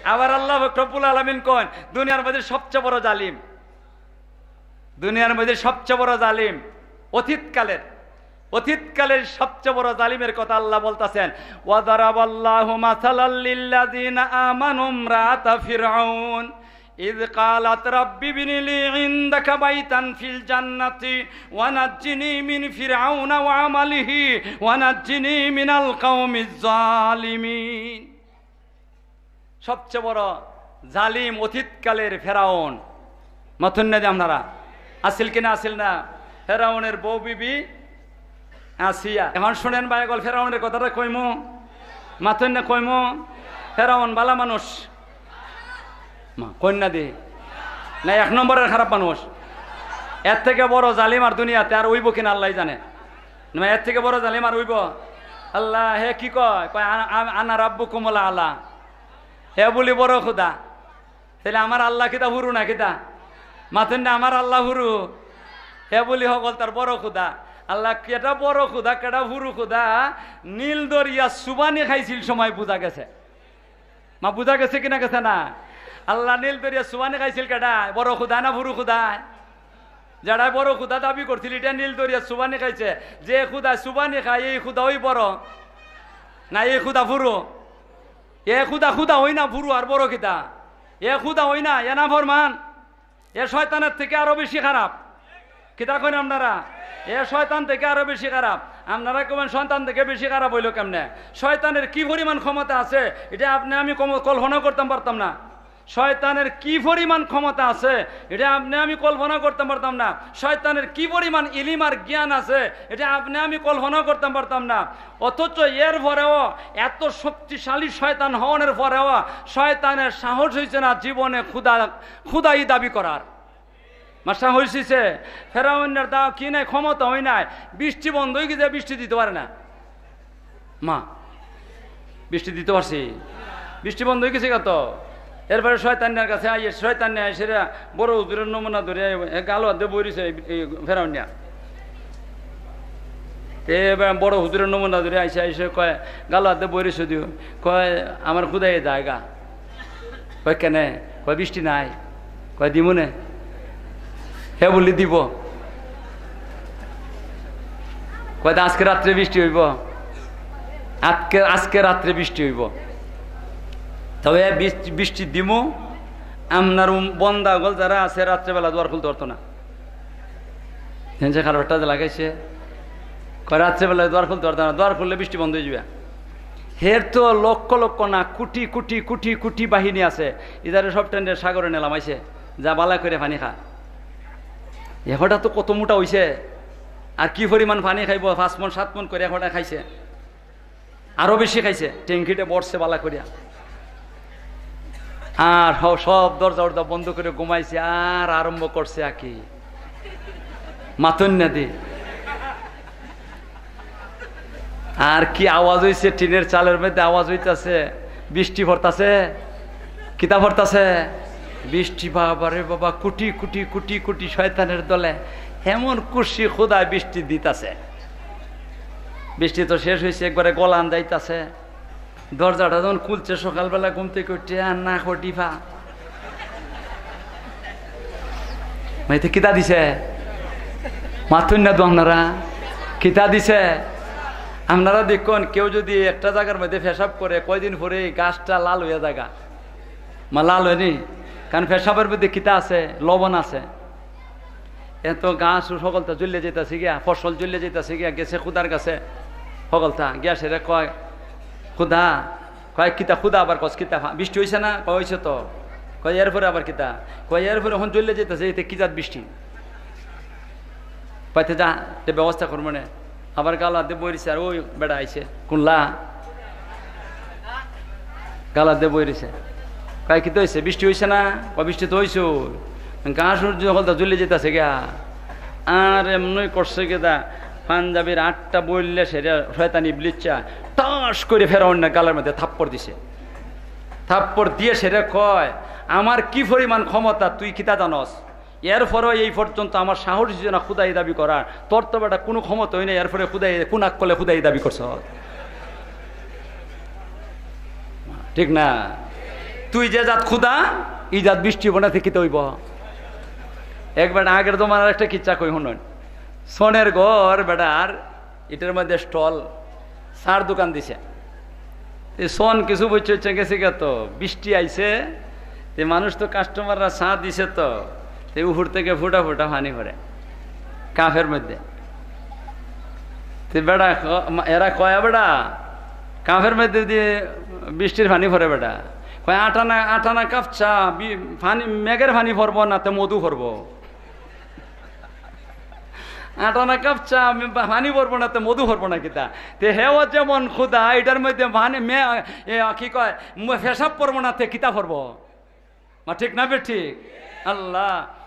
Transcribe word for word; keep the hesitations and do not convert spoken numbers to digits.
আবার আল্লাহ পাক রব্বুল আলামিন কইন, দুনিয়ার মধ্যে সবচেয়ে বড় জালিম, দুনিয়ার মধ্যে সবচেয়ে বড় জালিম অতীতকালের, অতীতকালের সবচেয়ে বড় জালিমের কথা আল্লাহ বলতাছেন, "ওয়া দারাবাল্লাহু মাসালাল লিল্লাযিনা আমানু ইমরাআতা ফিরআউন ইয ক্বালাত রাব্বি ইবনি লি ইনদাকা বাইতান ফিল জান্নাতি ওয়া নাজ্জিনি মিন ফিরআউনা ওয়া আমালিহি ওয়া নাজ্জিনি মিনাল কওমিজ জালিমিন।" সবচেয়ে বড় জালিম অতীতকালের ফেরাউন। মাতুন না যে আপনারা, আছিল কি না, আছিল না? ফেরাউনের বউ বিবি আসিয়া। এখন শুনেন ভাই, অকল ফেরাউনের কথাটা কইমু, মাতুন না কইমু? ফেরাউন বালা মানুষ, মা, কইন না দি, না, এক নম্বরের খারাপ মানুষ। এর থেকে বড় জালিম আর দুনিয়াতে আর অইবো কিনা আল্লাহ জানে। না, এর থেকে বড় জালিম আর অইবো? আল্লাহ, হে কি কয়? কয়, "আনা, আনা, আনা রাব্বুকুমুল আলা।" হে বুলি বড় খুদা। তাইলে আমার আল্লাহ কিতা হুরু না কিতা? মাতুন না, আমার আল্লাহ হুরু। হে বুলি হকলতার বড় খুদা। আল্লাহ কেটা বড় খুদা, কেটা হুরু খুদা, নীল দরিয়া চুবানি খাইছিল সময় বুঝা গেছে। মা, বুঝা গেছে কি না গেছে না? আল্লাহ নীল দরিয়া চুবানি খাইছিল কেটা? বড় খুদা না হুরু খুদা? যেটায় বড় খুদা দাবি করছিল, ইটা নীল দরিয়া চুবানি খাইছে। যে খুদা চুবানি খায়, এই খুদা ওই বড় না, এই খুদা হুরু? এ খুদা খুদা অয় না, হুরু আর বড় কিতা? এ খুদা অয় না, এ নাফরমান। এ শয়তানের থেকে আরো বেশি খারাপ। কিতা কইন আপনারা? এ শয়তান থেকে আরো বেশি খারাপ। আপনারা কইবেন শয়তান থেকে বেশি খারাপ অইলো কেমনে? শয়তানের কি পরিমাণ ক্ষমতা আছে, ইটা আপনে আমি কম-, কল্পনা করতাম পারতাম না। শয়তানের কি পরিমাণ ক্ষমতা আছে, ইটা আপনে আমি কল্পনা করতাম পারতাম না। শয়তানের কি পরিমাণ ইলিম আর জ্ঞান আছে, ইটা আপনে আমি কল্পনা করতাম পারতাম না। অথচ এর পরেও, এত শক্তিশালী শয়তান হওয়ার পরেও, শয়তানের সাহস অইছে না জীবনে খুদা, খুদাই দাবি করার। মাসা হইছে, ফেরাউনের দা কি নাই, ক্ষমতা অয় নাই, বৃষ্টি বন্ধ অই গেছে, বৃষ্টি দিতো পারে না। মা, বৃষ্টি দিতো পারছি? বৃষ্টি বন্ধ অই গেছে গা তো। এরপরে শয়তানের কাছে আইয়ে, শয়তানে আইসে রে, বড় হুজুরের নমুনা ধরে, এ গালো হাতে বই রইছে এই, এই ফেরাউনিয়া। তে এবার বড় হুজুরের নমুনা ধরে আইসে, আইসে কয়, "গালো হাতে বই রইছে দিও।" কয়, "আমার খুদাই জায়গা।" কয়, "কেনে?" কয়, "বৃষ্টি নাই।" কয়, "দিমু নে।" হে বুলি, "দিব।" কয়, "তা আজকে রাত্রে বৃষ্টি অইবো, আজকে, আজকে রাত্রে বৃষ্টি অইবো, তবে বৃষ্টি, বৃষ্টি দিমু, আপনার উম-, বন্দা অকল যারা আছে রাত্রেবেলা দুয়ার খুলতে পারতো না।" হেন যে খারাপ একটা লাগাইছে, কয়, "রাত্রেবেলা দুয়ার খুলতে পারতো না, দুয়ার খুললে বৃষ্টি বন্ধ অই যাবে।" হের তো লক্ষ লক্ষ না, কোটি কোটি কোটি কোটি বাহিনী আছে, ইদারে সব টেনে সাগরে নেলামাইছে, যা বালা করে পানি খা। এখটা তো কত মোটা অইছে, আর কি পরিমাণ পানি খাইবো, পাঁচ মণ সাত মণ করে এখটা খাইছে, আরো বেশি খাইছে, ট্যাঙ্কিটা ভরছে বালা করিয়া। আর হ-, সব দরজা উরজা বন্ধ করে ঘুমাইছে, আর আরম্ভ করছে আর কি। মাতইন না দি। আর কি আওয়াজ অইছে, টিনের চালের মধ্যে আওয়াজ অইতাছে, বৃষ্টি পড়তাছে। কিতা পড়তাছে? বৃষ্টি। বাবা রে বাবা, কোটি কোটি কোটি কোটি শয়তানের দলে এমন খুশি, খুদায় বৃষ্টি দিতাছে। বৃষ্টি তো শেষ অইছে, একবারে গলান যাইতাছে। দরজাটা যখন খুলছে সকালবেলা ঘুম থেকে উঠে, আর না কটিফা। মানে, তো কিতা দিছে? মাতইন না তো আপনারা। কিতা দিছে? আপনারা দেখইন, কেউ যদি একটা জাগার মধ্যে পেশাব করে, কয়দিন পরে এই গাছটা লাল অইয়া যায়গা। মা, লাল অয়নি? কারণ পেশাবের মধ্যে কিতা আছে? লবণ আছে। এ তো গাছ হকলতা জ্বলিয়া যাইতাছে গিয়া, ফসল জ্বলিয়া যাইতাছে গিয়া, গেছে খুদার কাছে হকলতা। গিয়া সেরে কয়, "খুদা।" কয়, "কিতা খুদা, আবার কস কিতা? বৃষ্টি অইছে না?" কয়, "অইছে তো।" কয়, "এরপরে আবার কিতা?" কয়, "এরপরে অখন জ্বলিয়া যাইতাছে, এতে কি জাত বৃষ্টি?" কয়, "তে যা, তে ব্যবস্থা করমু নে।" আবার গালো হাত দিয়া বই রইছে, আর ওই বেটা আইছে, কুনলা? গালো হাত দিয়া বই রইছে। কয়, "কিতা অইছে? বৃষ্টি অইছে না?" কয়, "বৃষ্টি তো অইছে।" গাছ উঠছে, হকলতা জ্বলিয়া যাইতাছে গিয়া। আর এমনই করছে কিতা, পাঞ্জাবির আটটা বইলে সেটা শয়তান ইবলিসটা টাস করে ফেরাউনের গালের মধ্যে থাপ্পড় দিছে। থাপ্পড় দিয়ে সেটা কয়, "আমার কি পরিমাণ ক্ষমতা তুই কিতা জানস? এরপরও এই পর্যন্ত আমার সাহস হইছে না খুদাই দাবি করার, তোর তো বেটা কোনো ক্ষমতা অয় না, এরপরে খুদাই, কোন আক্কলে খুদাই দাবি করছ?" ঠিক না? তুই যে জাত খুদা, ই জাত বৃষ্টি অইবো না তে কিতা অইবো? এক বেটা আগর জমানার একটা কিচ্ছা কই হুনইন। সনের ঘর বেটার, ইটার মধ্যে স্টল, চার দোকান দিছে। তে সন কিছু বছর হচ্ছে গেছে গা তো, বৃষ্টি আইছে, তে মানুষ তো কাস্টমাররা চা দিছে তো, তে উপর থেকে ফুটা ফুটা পানি পড়ে কাফের মধ্যে। তে বেটা ক-, মা-, এরা কয়, "বেটা, কাফের মধ্যে দিয়ে বৃষ্টির পানি পড়ে বেটা।" কয়, "আটানা, আটানা কাপ চা, বি-, পানি, মেঘের পানি পড়বো না, তে মধু পড়বো।" আটানা কাপ চা, আমি পা-, পানি পড়বো না, তে মধু পড়বো না কিতা? তে হেও যেমন খুদা, ইটার মধ্যে পানি, মে-, এ, কি কয়, মে-, পেশাব পড়বো না, তে কিতা পড়বো? মা, ঠিক না বেঠিক? আল্লাহ।